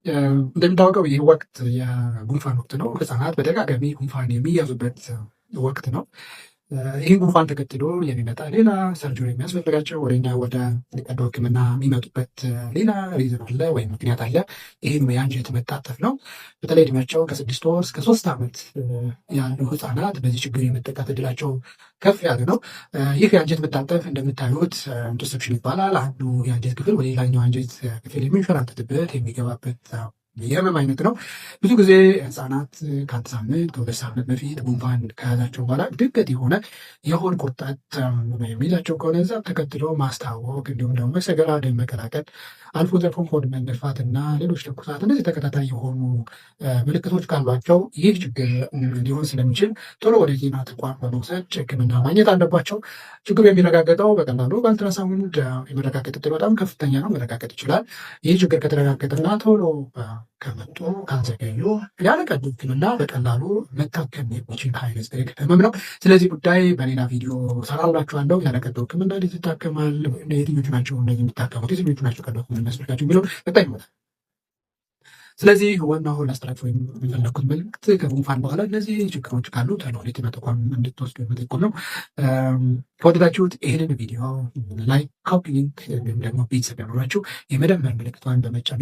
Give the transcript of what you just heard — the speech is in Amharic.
እንደሚታወቀው ይህ ወቅት የጉንፋን ወቅት ነው። ህፃናት በተደጋጋሚ ጉንፋን የሚያዙበት ወቅት ነው። ይህን ጉንፋን ተከትሎ የሚመጣ ሌላ surgery የሚያስፈልጋቸው ወደኛ ወደ ቀዶ ሕክምና የሚመጡበት ሌላ reason አለ ወይም ምክንያት አለ። ይህም የአንጀት መታጠፍ ነው። በተለይ እድሜያቸው ከ6 ወር እስከ 3 ዓመት ያሉ ህፃናት በዚህ ችግር የመጠቃት እድላቸው ከፍ ያለ ነው። ይህ የአንጀት መታጠፍ እንደምታዩት intussusception ይባላል። አንዱ የአንጀት ክፍል ወደ ሌላኛው አንጀት ክፍል የሚንሸራተትበት፣ የሚገባበት የህመም አይነት ነው። ብዙ ጊዜ ህጻናት ከአንድ ሳምንት፣ ከ2 ሳምንት በፊት ጉንፋን ከያዛቸው በኋላ ድንገት የሆነ የሆድ ቁርጠት የሚይዛቸው ከሆነ እዛ ተከትሎ ማስታወክ፣ እንዲሁም ደግሞ የሰገራ ደም መቀላቀል፣ አልፎ ተርፎም ሆድ መነፋት እና ሌሎች ትኩሳት፣ እነዚህ ተከታታይ የሆኑ ምልክቶች ካሏቸው ይህ ችግር ሊሆን ስለሚችል ቶሎ ወደ ጤና ተቋም በመውሰድ ሕክምና ማግኘት አለባቸው። ችግሩ የሚረጋገጠው በቀላሉ በአልትራሳውንድ የመረጋገጥ እድል በጣም ከፍተኛ ነው፣ መረጋገጥ ይችላል። ይህ ችግር ከተረጋገጠና ቶሎ ከመጡ፣ ካልዘገዩ ያለ ቀዶ ሕክምና በቀላሉ መታከም የሚችል አይነት ህመም ነው። ስለዚህ ጉዳይ በሌላ ቪዲዮ ሰራላችኋለሁ። ያለ ቀዶ ሕክምና እንዴት ይታከማል፣ የትኞቹ ናቸው እንደዚህ የሚታከሙት፣ የትኞቹ ናቸው ቀዶ ሕክምና የሚያስፈልጋቸው የሚለው ቀጣይ ይመጣል። ስለዚህ ዋናው ላስተላልፍ ወይም የፈለኩት መልዕክት ከጉንፋን በኋላ እነዚህ ችግሮች ካሉ ቶሎ ወደ ጤና ተቋም እንድትወስዱ የመጠቆም ነው። ከወደዳችሁት ይህንን ቪዲዮ like፣ copy link እንዲሁም ደግሞ ቤተሰብ ያኖራችሁ የመደመር ምልክቷን በመጫን